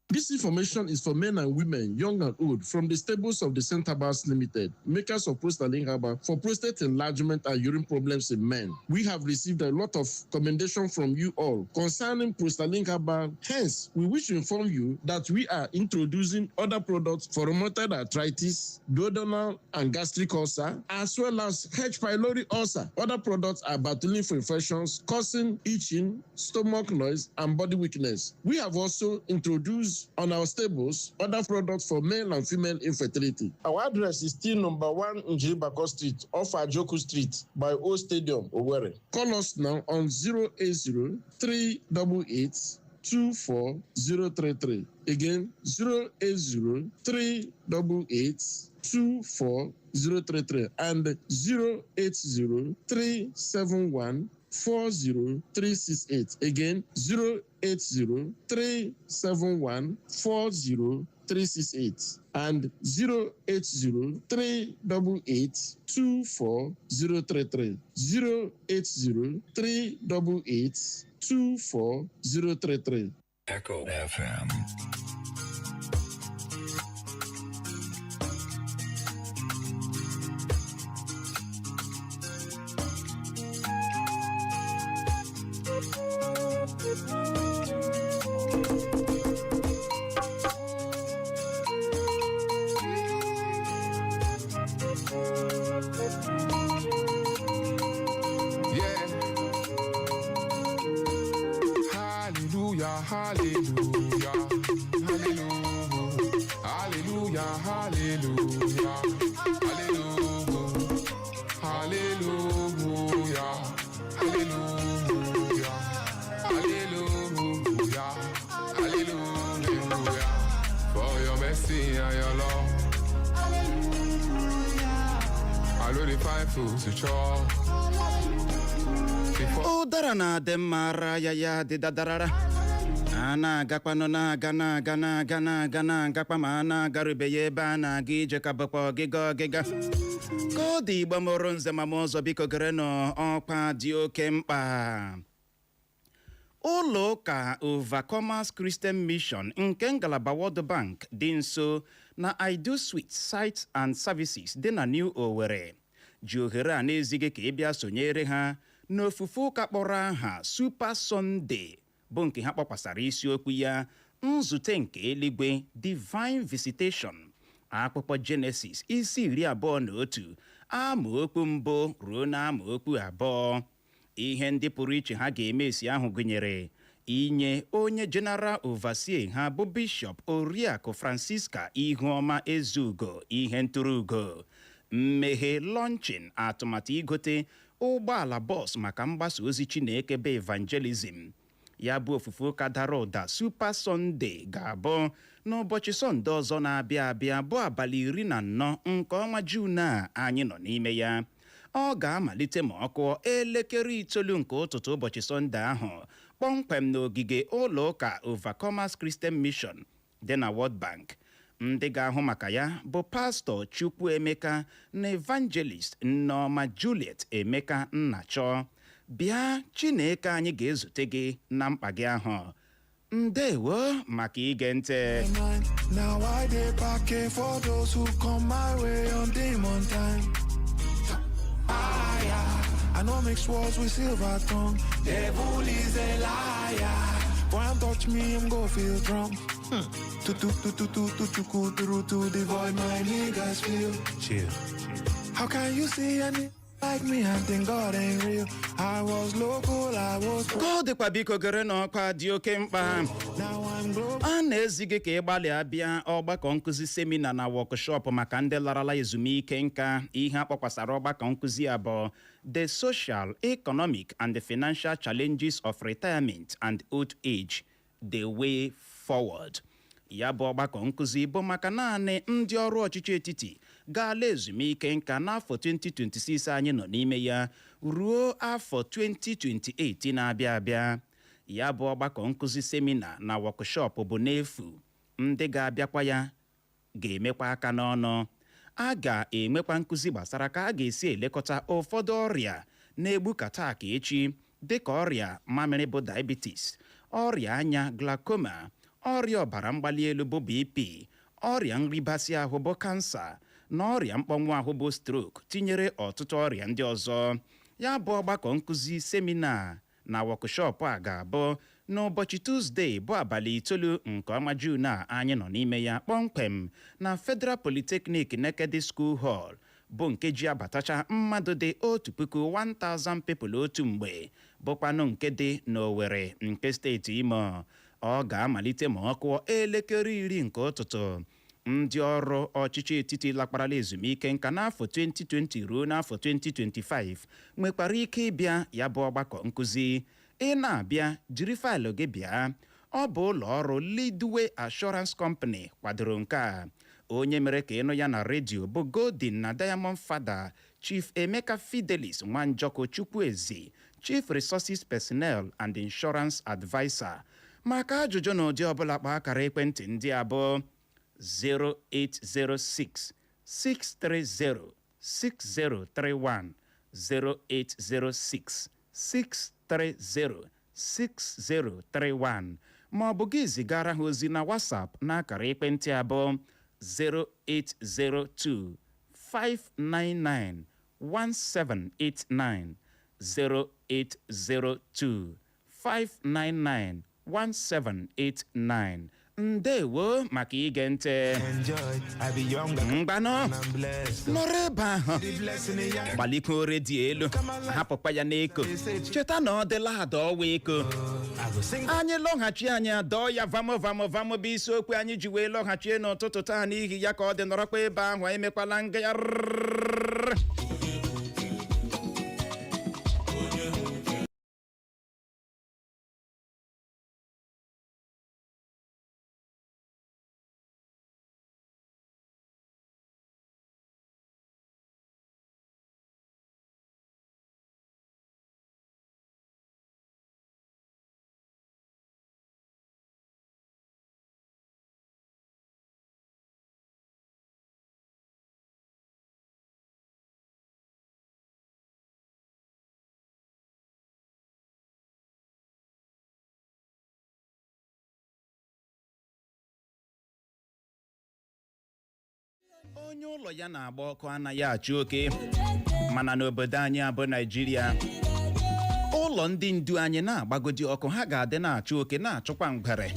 This information is for men and women, young and old, from the stables of the Center Bars Limited, makers of Prostalin Herbal for prostate enlargement and urine problems in men. We have received a lot of commendation from you all concerning Prostalin Herbal. Hence, we wish to inform you that we are introducing other products for rheumatoid arthritis, duodenal and gastric ulcer, as well as H. pylori ulcer. Other products are battling for infections causing itching, stomach noise, and body weakness. We have also introduced on our stables other products for male and female infertility. Our address is still number 1 Njibako Street, off Ajoku Street, by Old Stadium, Owerri. Call us now on 080 388 24033. Again, 080 388 24033 and 080 371 40368. Again, 080 371 40368 and 080 388 24033. 080 388 24033.
Echo FM.
Yeah. Hallelujah, hallelujah, hallelujah, hallelujah, hallelujah, hallelujah, hallelujah, hallelujah, hallelujah, for your mercy and your love. I know the find food to chop. Before
Ụdara na-adị mma ara ya ya dị dadarara a na-agakwanụ na-aga na-aga na-aga na-aga na-agakwa ma a na-agarubeghị ebe a na-aga ije ka bụkwa ọgịga ọgịga ka ọ dị. Igbo mụrụ nze ma m ọzọ, biko gerenụ ọkwa dị oke mkpa. Ụlọ ụka Overcomers Christian Mission nke ngalaba World Bank dị nso na Idu Suite Sites and Services dị na New Owerri ji ohere a na-ezighị ka ị bịa sonyere ha n'ofufe ụka kpọrọ aha Super Sunday, bụ nke ha kpọkwasara isiokwu ya "Nzute nke Eluigwe", Divine Visitation. Akpụkpọ Jenesis isi 21, amaokwu 1 ruo na amaokwu 2. Ihe ndị pụrụ iche ha ga-eme esi ahụ gụnyere inye onye General Overseer ha bụ Bishọp Oriakụ Francisca Ihuọma Ezeugo ihe ntụrụugo, mmeghe launching atụmatụ igote ụgbọala bọs maka mgbasa ozi Chineke bụ evangelism. Ya bụ ofufe ụka dara ụda Super Sunday ga-abụ n'ụbọchị Sọnde ọzọ na-abịa abịa, bụ abalị 14 nke ọnwa Juun a anyị nọ n'ime ya. Ọ ga-amalite ma ọ kụọ elekere 9 nke ụtụtụ ụbọchị Sọnde ahụ kpọmkwem n'ogige ụlọ ụka Overcomers Christian Mission dị na World Bank. Ndị ga-ahụ maka ya bụ Pastọ Chukwuemeka na Evangelist Nneọma Juliet Emeka Nnachọ. Bịa, Chineke anyị ga-ezute gị na mkpa gị ahụ. Ndewo maka ige ntị.
Now I dey parking for those who come my way on demon time. I no mix words with silver tongue. Devil is a liar. Boy, I'm touch me, I'm go feel drunk. Tu tu tu tu tu tu tu tu to the void, my niggas feel. Chill. How can you see any like me and think God ain't real? I was local, I was
Ka ọ dịkwa, biko gere n'ọkwa dị oke mkpa. A na-ezi gị ka ị gbalịa bịa ọgbakọ nkụzi, seminar na workshop maka ndị larala ezumike nka. Ihe akpọkwasara ọgbakọ nkụzi a bụ The Social, Economic and the Financial Challenges of Retirement and Old Age: The Way Forward. Ya bụ ọgbakọ nkụzi bụ maka naanị ndị ọrụ ọchịchị etiti gaala ezumike nka n'afọ 2026 anyị nọ n'ime ya ruo afọ 2028 na-abịa abịa. Ya bụ ọgbakọ nkụzi, seminar na workshop bụ n'efu. Ndị ga-abịakwa ya ga-emekwa aka n'ọnụ. A ga-enwekwa nkụzi gbasara ka a ga-esi elekọta ụfọdụ ọrịa na-egbu kata ka echi, dịka ọrịa mamịrị bụ diabetes, ọrịa anya glaucoma, ọrịa ọbara mgbali elu bụ BP, ọrịa nribasị ahụ bụ kansa, na ọrịa mkpọnwụ ahụ bụ stroke, tinyere ọtụtụ ọrịa ndị ọzọ. Ya bụ ọgbakọ nkụzi, seminar na workshop a ga-abụ n'ụbọchị Tuzdee bụ abalị 9 nke ọnwa Juun a anyị nọ n'ime ya, kpọmkwem na Federal Polytechnic Nekede School Hall, bụ nke ji abatacha mmadụ dị 1000, 1000 people otu mgbe, bụkwanụ nke dị n'Owerri nke steeti Imo. Ọ ga-amalite ma ọ kụọ elekere 10 nke ụtụtụ. Ndị ọrụ ọchịchị etiti lakparala ezumike nka n'afọ 2020 ruo n'afọ 2025 nwekwara ike ịbịa ya bụ ọgbakọ nkụzi. Ị na-abịa, jiri faịlụ gị bịa. Ọ bụ ụlọ ọrụ Leadway Assurance Company kwadoro nke a. Onye mere ka ịnụ ya na redio bụ Golden na Diamond Father, Chief Emeka Fidelis Nwanjọkụ Chukwuezi, Chief Resources Personnel and Insurance Adviser. Maka ajụjụ na ụdị ọbụla, kpaa akara ekwentị ndị a bụ 0806 630 6031, 0806 630 6031, ma ọ bụ gị zigara ha ozi na WhatsApp n'akara ekwentị abụọ 0802 599 1789, 0802 599 1789. Ndewo maka ige ntị. Mgbanụ nọrọ ebe ahụ, gbaliko redio elu, hapụkwa ya n'eko. Cheta na ọ dịla ada ọwa eko. Anyị lọghachi, anyị adọọ ya vamo vamo vamo, bụ isiokwu anyị ji wee lọghachie n'ụtụtụ taa. N'ihi ya, ka ọ dị, nọrọkwa ebe ahụ, emekwala ngagharị. Onye ụlọ ya na-agba ọkụ anaghị achụ oke, mana n'obodo anyị abụ Naijiria, ụlọ ndị ndu anyị na-agbagodi ọkụ, ha ga-adị na-achụ oke, na-achụkwa ngwere.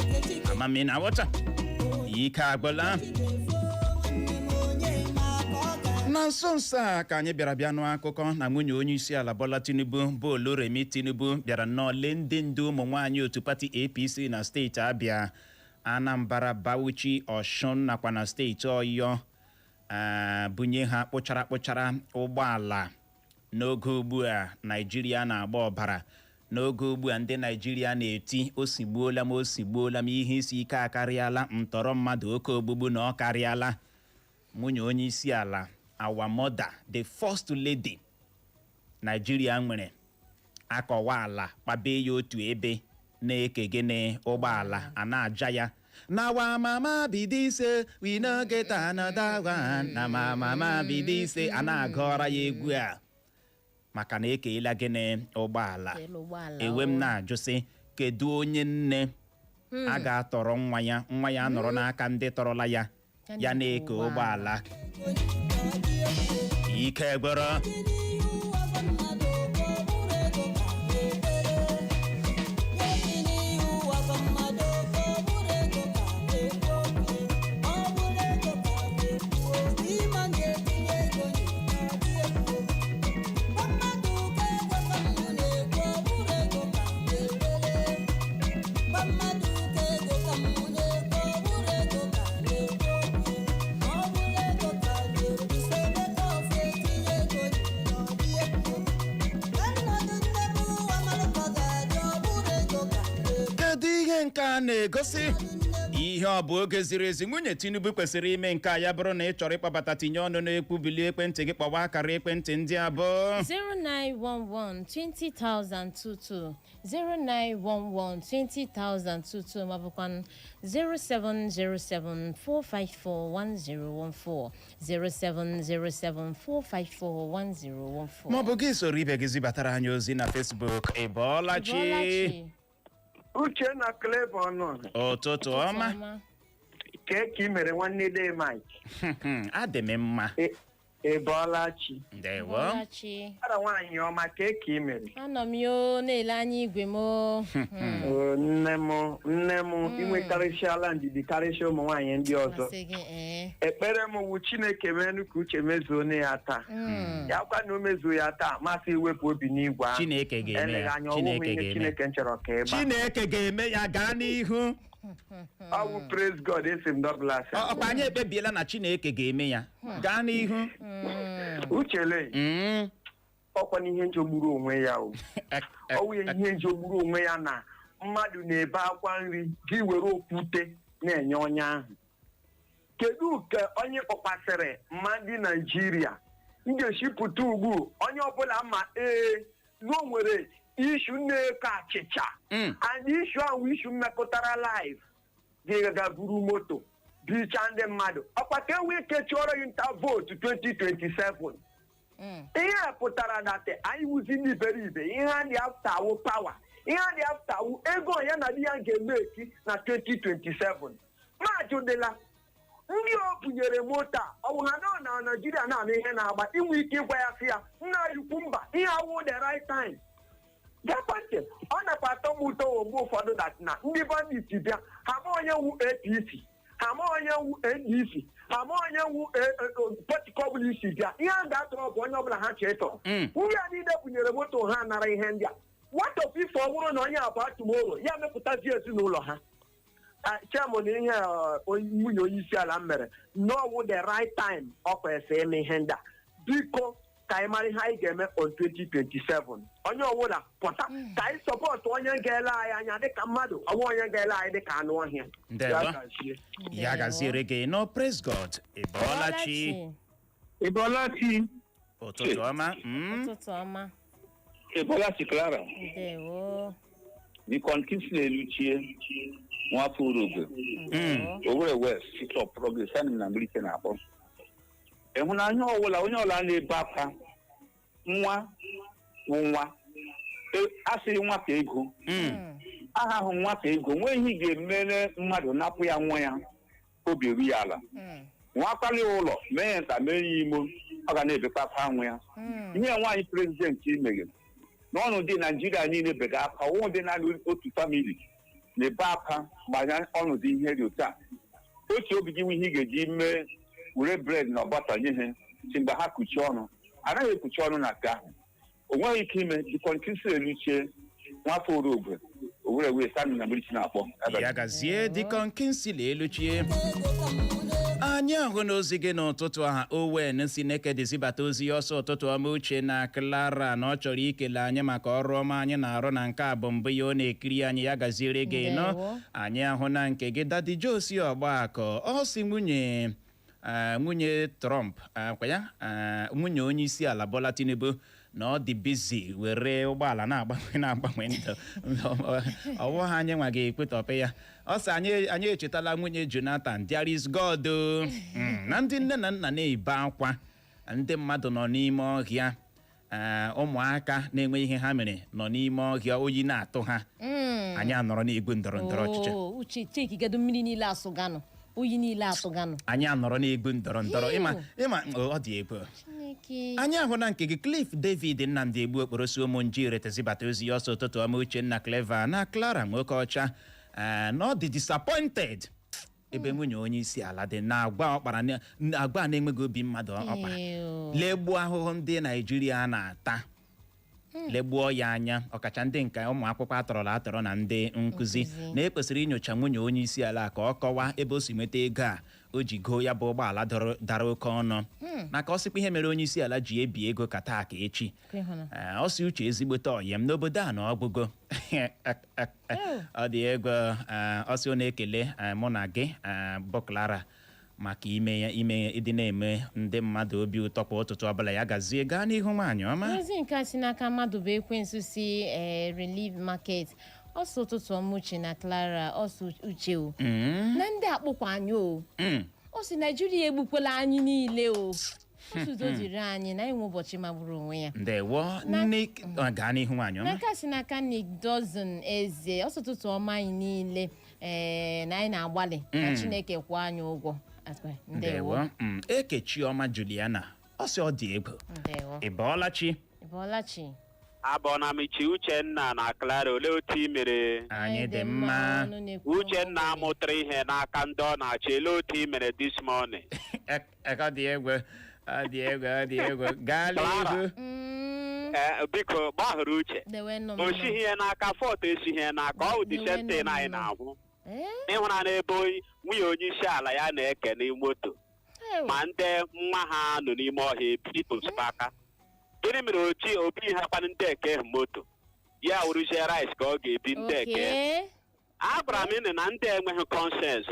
Amami na aghọta ike agwụla. Na nso nso a ka anyị bịara bịa nụ akụkọ na nwunye onye isi ala Bola Tinubu bụ Oluremi Tinubu bịara nnọọ lee ndị ndu ụmụ nwaanyị otu pati APC na steeti Abịa, Anambra, Bauchi, Ọshụn nakwa na steeti Ọyọ, bunye ha kpụchara kpụchara ụgbọala. N'oge ugbu a Naijiria na-agba ọbara, n'oge ugbu a ndị Naijiria na-eti osigbuola m, osigbuola m, ihe isi ike akarịala, ntọrọ mmadụ, oke ogbugbu na ọ karịala, nwunye onye isi ala, our mother, the first lady Naijiria nwere, akọwa ala kpabe ya otu ebe na-eke gịnị? Ụgbọala. A na-aja ya na wa mama be this, we no get another one, na ma mama be this. A na-agụọra ya egwu a maka na ekeela gịnị? Ụgbọala. Ewe m na-ajụ sị, kedu onye nne a ga-atọrọ nwa ya, nwa ya nọrọ n'aka ndị tọrọla ya, ya na-eke ụgbọala? Ike gwọrọ. Nke a na-egosi ihe ọ bụ oge ziri ezi nwunye Tinubu kwesịrị ime. Nke a ya bụrụ na ị chọrọ ịkpọbata, tinye ọnụ n'ekwu, bilie ekwentị gị, kpọwa akara ekwentị ndị abụọ:
0911 20022, 0911 20022, maọbụkwa 0707 454 1014, 0707 454 1014.
Maọbụ gị soro ibe gị zibatara anyị ozi na Facebook. Ị bọọla chi?
Bọọla.
Uchenna, Clever ọnụ.
Ụtụtụ ọma.
Kee ka ị mere, nwanne de Mike?
Adị m mma.
Ị bọọla chi?
Ndewo.
Bọọlachi.
Ara nwaanyị ọma, kee ka ị mere?
Anọ m yo na-ele anya igwe m o.
Oh, nne m, nne m, inwekarịsịala ndidi karịsịa ụmụ nwaanyị ndị ọzọ.
Masị gị ee.
Ekpere m wu Chineke menụ ka uche mezuo ne ya taa. Ya kwa na o mezuo ya taa, masị iwepụ obi n'igwe ahụ.
Chineke ga-eme
Eleghị
ya.
anya ọwụhụ
Chineke
ihe
ga-eme.
Chineke m chọrọ ka ịgba.
Chineke ga-eme ya, gaa n'ihu.
Ọ bụ praise God, esi m Douglas.
Ọkwa anyị ekpebiela na Chineke ga-eme ya, gaa n'ihu.
Uchele, ọkwa n'ihe njogburu onwe ya o. Ọ wụ ihe njogburu onwe ya na mmadụ na-ebe akwa nri, gị were okwute na-enye onye ahụ. Kedu ka onye kpọkwasịrị mma ndị Naijiria m ga-esi pụta ugbu onye ọbụla ma ee na o nwere issue na-eko achịcha and issue ahụ, issue mmekọtara life gị, ga buru moto bicha ndị mmadụ, ọkwa ka e wee kechụọrọ gị nta vootu 2027. Ihe a pụtara na anyị wuzi ndị iberibe. Ihe a dị after wụ power, ihe a dị after wụ ego ya na di ya ga-eme eki na 2027. Maajụdịla ndị o bunyere moto a, ọ bụ ha nọ na Naijiria na-anụ ihe na-agba inwe ike ịgwa ya sị ya, nna anyị ukwu, mba, ihe awụ the right time. Gekwa ntị, ọ nakwa atọ m ụtọ mgbe ụfọdụ that na ndị bandit bịa, ha ma onye wu APC, ha ma onye wu NDC, ha ma onye wu party ọbụla isi bịa. Ihe a ga-atọrọ bụ onye ọbụla ha chee tọrọ. Ndị a niile bunyere moto ha nara ihe ndị a. What of if ọ bụrụ na onye abụọ tomorrow ya mepụtazi ezinụlọ ha? Chairman, ihe nwunye onye isi ala m mere n'ọwụ the right time ọ kwesịrị ime ihe ndị a. Biko, ka anyị mara ihe anyị ga-eme on 2027. Onye ọbụla pụta ka anyị support onye ga-ele anyị anya dịka mmadụ, ọnwa onye ga-ele anyị dịka anụ ọhịa.
Ndewo.
Ya gazie.
Ya gaziere gị nọ, praise God. Ị bọọla chi?
Ị bọọla chi?
Ụtụtụ ọma.
Ụtụtụ ọma.
Ị bọọla chi, Clara?
Ndewo.
Biko, Kingsley Eluchie, nwafọ Urugwe, Owerri West, City of Progress, ana m na Mbilite na-akpọ. Ịhụnanya ọbụla, onye ọbụla na-ebe akwa, nwa wụ nwa. Asịghị nwa ka ego aha ahụ, nwa ka ego nwee ihe ị ga-emere mmadụ napụ ya nwa ya, obi eru ya ala. Nwa akpali ụlọ mee ya nta, mee ya imo, ọ ga na-ebekwa akwa nwa ya. Ihe nwaanyị president mere n'ọnụ dị Naijiria niile bega akwa, ọnwụ dị naanị otu family na-ebe akwa gbanye ọnọdụ ihe dị otu a. Otu obi gị nwe ihe ị ga-eji mee, were bread na ọbata nye ha, si mgbe ha kuchie ọnụ, anaghị ekuchi ọnụ na nke ahụ, o nweghị ike ime. Dịkọnkisi Eluchie, nwafọ Orogwe, Owere wee sami na mmiri na-akpọ.
Ya gazie, Deacon Kingsley Eluchie. Anyị ahụ n'ozi gị n'ụtụtụ a. Owen si Nekede zibata ozi ya ọsọ: ụtụtụ ọma, Uche na Clara, na ọ chọrọ ikele anyị maka ọrụ ọma anyị na-arụ, na nke a bụ mbụ ya ọ na-ekiri anyị. Ya gaziere gị nọ.
Ndewo.
Anyị ahụ na nke gị, Daddy Josi Ọgbakọ, ọ si nwunye nwunye Trump, kwa ya nwunye onye isi ala Bola Tinubu, na ọ dị busy were ụgbọala na-agbanwe ndụ ọwụ ha. Anyị nwa ga-ekwetọpụ ya. Ọ sị anyị echetala nwunye Jonathan, there is God o. Na ndị nne na nna na-ebe akwa, ndị mmadụ nọ n'ime ọhịa, ụmụaka na-enwe ihe ha mere nọ n'ime ọhịa, oyi na-atụ ha, anyị anọrọ n'egwu ndọrọ ndọrọ ọchịchị.
Oo, Uche, chekigodo mmiri niile asụganụ, oyi niile atụganụ.
Anyị anọrọ n'egwu ndọrọ ndọrọ ịma ịma, ọ dị egwu.
Chineke.
Anyị ahụ na nke gị, Cliff David Nnamdi Egbu Okporosi ụmụ nji retezibata ozi ya ọsọ: ụtụtụ ọma, Uchenna, Clever na Clara nwoke ọcha. Na ọ dị disappointed ebe nwunye onye isi ala dị na agwa ọkpara na agwa na-enweghị obi mmadụ ọkpara.
Ew.
Legbuo ahụhụ ndị Naijiria na-ata, legbuo ya anya, ọkacha ndị nke ụmụ akwụkwọ atọrọla atọrọ na ndị nkụzi, na ekwesịrị inyocha nwunye onye isi ala ka ọ kọwaa ebe o si nweta ego a. O ji goo ya bụ ụgbọala dara oke ọnụ, maka ọ sịkwa ihe mere onye isi ala ji ebi ego ka taa ka echi. Ee, ọ sị, "Uche, ezigbote ọyị m n'obodo a na ọgwụgo, ọ dị ego." Ee, ọ sị ọ na-ekele, mụ na gị, bụ Clara, maka ime ya ime ịdị na-eme ndị mmadụ obi ụtọ kwa ụtụtụ ọbụla. Ya gazie, gaa n'ihu, nwaanyị ọma.
Ozi nke a si n'aka mmadụ bụ ekwensu si Relief Market. Ọsọ, "Ụtụtụ ọma, Uche na Clara." Ọsọ, "Uche o, na ndị akpụkwa anyị o." Ọ sị, "Naijiria egbukwela anyị niile o." Ọsọ, "Udo dịrị anyị na inwe ụbọchị magburu onwe ya."
Ndewo. Nick, gaa n'ihu, nwaanyị ọma.
N'aka si n'aka Nick Dozon Eze, ọsọ, "Ụtụtụ ọma anyị niile, ee, na anyị na-agbalị ka Chineke kwụọ anyị ụgwọ." Ndewo.
Ndewo. Ekechiọma Juliana, ọ sị ọ dị egwu.
Ndewo.
Ị bọọla chi?
Ị chi.
Abọnamichi Uchenna na Clara, olee otu ị mere?
Anyị dị mma.
Uchenna amụtara ihe n'aka ndị ọ na-achị. Olee otu ị mere this morning?
Ọ dị egwu, ọ dị egwu, ọ dị egwu. Gaa n'ihu.
Ee, biko gbaghara Uche. O sighi ya n'aka fọt, esighi ya n'aka ọ dị same thing anyị na-ahụ ịhụna n'ebe nwunye onye isi ala ya na-eke n'ime moto, ma ndị nwa ha nọ n'ime ọhịa ebi aka. Gịnị mere ochi obi ha kwanụ ndị eke moto ya wụrụzie rice ka ọ ga-ebi ndị eke? Agwara m ịnụ na ndị enweghị conscience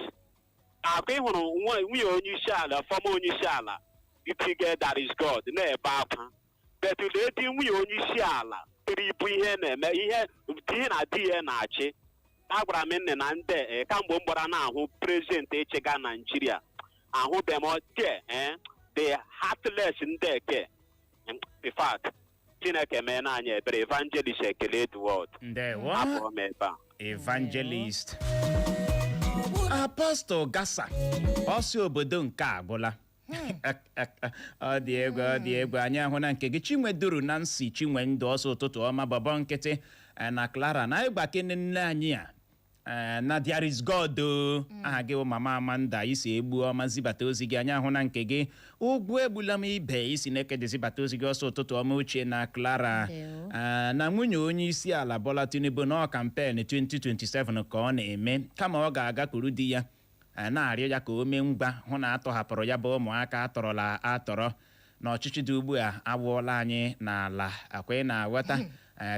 akwa. Ịhụrụ nwunye onye isi ala, former onye isi ala itige that is God na-ebe akwa betụl edi. Nwunye onye isi ala tiri ibu ihe na-eme ihe di na di ya na-achị. Agwara m nne na ndị kamgbe m gbara na-ahụ president ịchịga Naijiria, ahụbeghị m die the heartless ndị eke. In fact, Chineke mee na anyị ebere. Evangelist Ekele Edward.
Ndewo.
Apụọ m ebe a.
Evangelist Apostle Gasa, ọsị obodo nke a agwụla. Ọ dị egwu, ọ dị egwu. Anyị ahụ na nke gị, Chinweduru Nancy Chinwendụ, ọsọ, "Ụtụtụ ọma, bọbọ nkịtị na Clara na ịgbakene nne anyị a, na there is God o." Aha gị bụ Mama Amanda, isi egbu ọma zibata ozi gị. Anyị ahụ na nke gị, Ugwu egbula m ibe, isi na-eke zibata ozi gị. Ọsọ, "Ụtụtụ ọma, Uche na Clara, na nwunye onye isi ala Bola Tinubu na campaign 2027 ka ọ na-eme, kama ọ ga-agakwuru di ya, na-arịọ ya ka o mee ngwa hụ na atọhapụrụ ya bụ ụmụaka atọrọla atọrọ na ọchịchị dị ugbu a awụọla anyị n'ala." Akwa ị na-aghọta,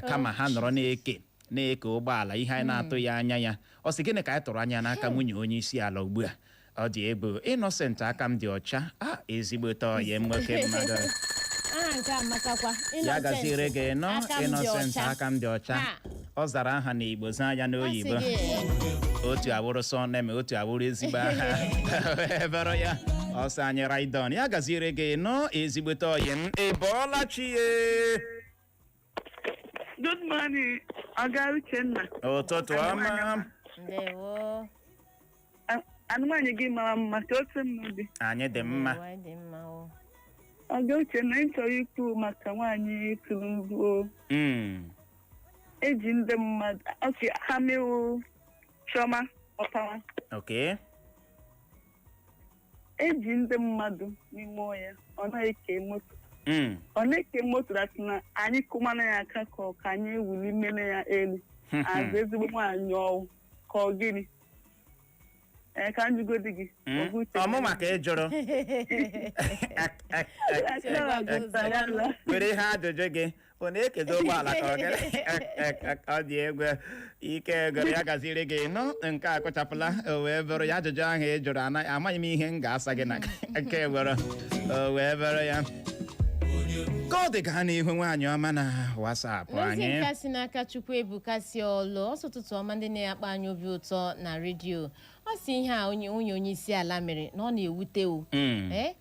kama ha nọrọ na-eke na-eke ụgbọala, ihe anyị na-atụ ya anya ya. Ọ sị gịnị ka anyị tụrụ anya n'aka nwunye onye isi ala ugbu a? Ọ dị egwu. Innocent aka m dị ọcha a, ezigbote ọyị nwoke mmadụ.
Aha nke amakakwa.
Ya gaziere gị nọ.
Aka m dị
Innocent
ọcha.
aka m dị ọcha. Ọ zara aha n'Igbo, zaa ya n'oyibo.
Ọ sị gị.
Otu awụrụ surname, otu awụrụ ezigbo aha ebere ya. Ọsọ anyị raidon. Ya gaziere gị nọ, ezigbote ọyị m. Ị bọọla chi ye?
Good morning, Ọga Uchenna.
Ụtụtụ ọma.
Ndewo.
Anụmanụ gị mara mma ka otu m dị.
Anyị dị mma.
Ndewo, anyị dị mma o.
Ọga Uchenna, anyị chọrọ ikwu maka nwaanyị tụrụ Eji ndị mmadụ, ok, ha mewo Chioma Ọpara. Eji ndị mmadụ n'ime ọhịa, ọ naghị eke moto. Ọ na-eke moto that na anyị kụmana ya aka ka ọ ka anyị ewuli mmene ya elu. Azụ ezigbo nwaanyị ọwụ ka ọ gịnị? Ee, ka njugodi gị. Ọga Uchenna.
Ọmụ maka ịjụrụ were ihe ajụjụ gị ọ na-ekedo ụgbọala ka ọ gịnị? Ọ dị egwu, ike gụrụ. Ya gaziri gị nụ. Nke a kụchapụla o wee bụrụ ya. Ajụjụ ahụ ị jụrụ, amaghị m ihe m ga-asa gị na nke bụrụ o wee bụrụ ya ka ọ dị. Gaa n'ihu, nwaanyị ọma, na WhatsApp
N'ozi
anyị.
nke si n'aka Chukwuebuka si ọlụ, ọsọ, "Ụtụtụ ọma, ndị na-akpa anyị obi ụtọ na redio." Ọ sị ihe a onye nwunye onye isi ala mere na ọ na-ewute o. Ee,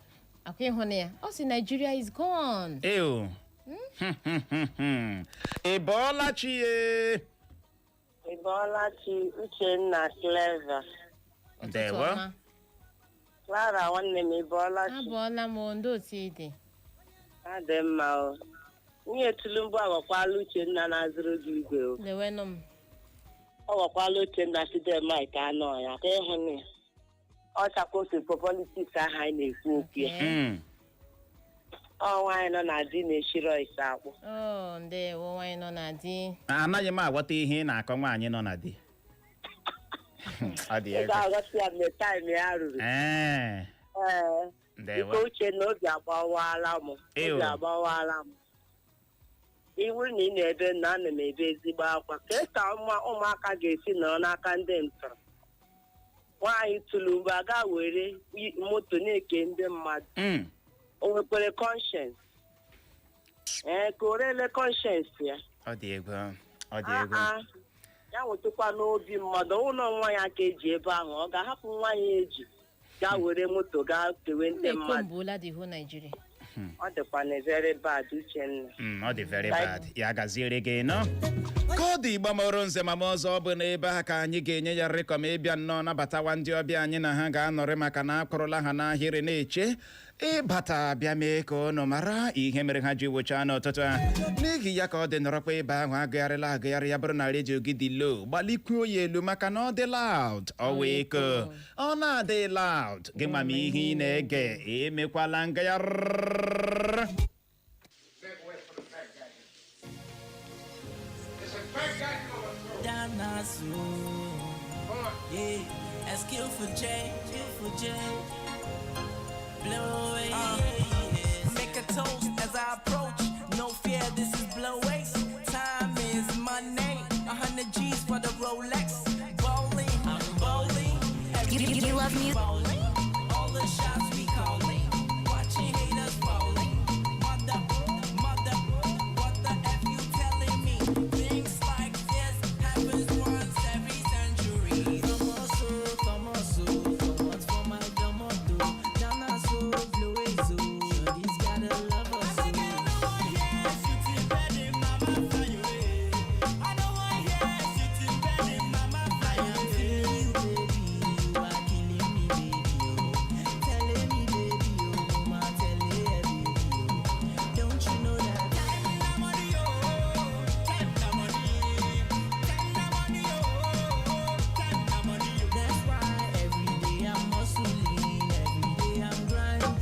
akwa ịhụ na ya, ọ sị Nigeria is gone.
Ew. Ị bọọla chi ye?
Ị bọọla chi, Uchenna, Clever.
Ndewo.
Ọma.
Clara nwanne m, ị bọọla chi?
Abọọla m o, ndị otu ị dị?
Adị mma o. Nwunye Tinubu aghọkwala Uchenna na-azụrụ gị igwe o.
Lewenụ m.
Ọ ghọkwala Uchenna Fidel Mike anọ ya ka ịhụ na ya. Ọ chakwa otu politics ahụ anyị na-ekwu okwu ya. Ọ nwaanyị nọ na di na-eshiri ise akpụ.
O ndewo, nwaanyị nọ na di.
Anaghị m aghọta ihe ị na-akọ, nwaanyị nọ na di. Ọ dị
Ị
egwu.
ga-aghọta ya mgbe time ya ruru.
Ee.
Ee.
Ndewo.
Biko, uche na obi agbawala m.
Ew.
Obi agbawala m. Iwu na ị na-ebe na ana m ebe ezigbo akwa. Ka ụmụaka ga-esi nọrọ n'aka ndị ntọrọ. Nwaanyị tụrụ mgbe aga were moto na-eke ndị mmadụ. O nwekwere conscience? Ee, ka o rele conscience ya.
Ọ dị egwu, ọ dị egwu.
Ah, ah. Ya nwetakwa n'obi mmadụ, ụlọ nwa ya ka eji ebe ahụ, ọ ga-ahapụ nwa ya eji gaa were moto gaa kewe ndị mmadụ?
Ekombuola the whole Nigeria.
Ọ dịkwa na very bad, Uchenna.
Ọ dị very bad. Ya gaziere gị nọ. Ka ọ dị, Igbo mụrụ nze ma m ọzọ, ọ bụ n'ebe a ka anyị ga-enye ya rịkọm ịbịa nnọọ nabatawa ndị ọbịa anyị na ha ga-anọrị, maka na akụrụla ha n'ahịrị na-eche ịbata bịa mee ka unu mara ihe mere ha ji wụchaa n'ụtụtụ a. N'ihi ya, ka ọ dị, nọrọkwa ebe ahụ. Agụgharịla agụgharị ya bụrụ na redio gị dị low, gbalikwuo ya elu, maka na ọ dị loud, ọ wee ko ọ na-adị loud gị ma ma ihe ị na-ege. Emekwala ngagharị.
Down soon. Yeah, that's kill for J, kill for J. Blow away. Make a toast as I approach. No fear, this is blow ace. Time is money. 100 G's for the Rolex. Bowling, I'm bowling.
You love music.
Bowling. All the shots we calling. Watching haters falling. Mother, mother, what the F you telling me? Things like this happens once every century. Famoso, famoso, famous for my domoto. Dana so, blue so. Shorty's gotta love us. I don't want hear shooting bed in mama fly away. I don't want hear shooting bed in mama fly away. You baby, you are killing me, baby. Oh, telling me, baby, oh, mama, telling baby, oh. Don't you know that time na money, oh, time na money, time na money, oh, time na money. Oh. That's why every day I'm hustling, every day I'm grinding,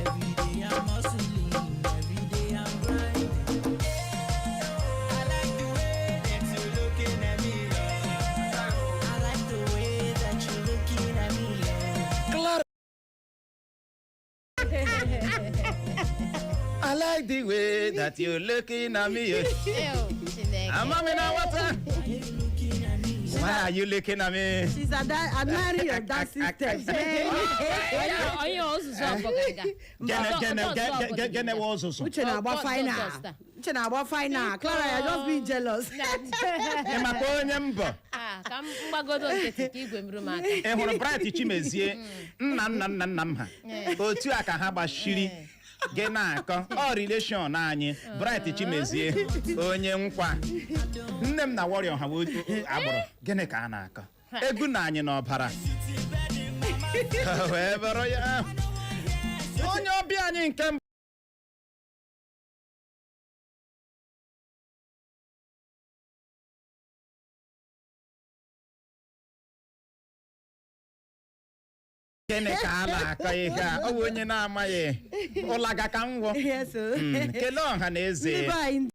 every day I'm hustling, every day I'm grinding. I like the way that you're looking at me. I like the way that you're looking at me.
Clara. I like the way that you're looking at me.
Ew, Chineke.
Amami na water. Why are you looking at me?
She's admiring your dancing steps.
Onye ọzụzụ ọbọgịga.
Gene gene gene gene wa ọzụzụ.
Uche na-agba final. Uche na-agba final. Clara, you're just being jealous.
Ị makwa onye mbọ?
Ah, ka m mgbagodo nkịtị ka igwe m ru m aka.
Ị hụrụ Bright Chimezie, nna nna nna nna m ha, otu a ka ha gbashiri gị na-akọ ọ relation anyị. Bright Chimezie onye nkwa nne m na Warrior ha wee agbụrụ gịnị ka a na-akọ egwu na anyị n'ọbara wee bụrụ ya. Onye ọbịa anyị nke mbụ gịnị ka a na-akọ ihe a? Ọ bụ onye na-amaghị ụlaga ka m wụ.
Yes, o.
Kelee ọha na eze.
Ndị be anyị.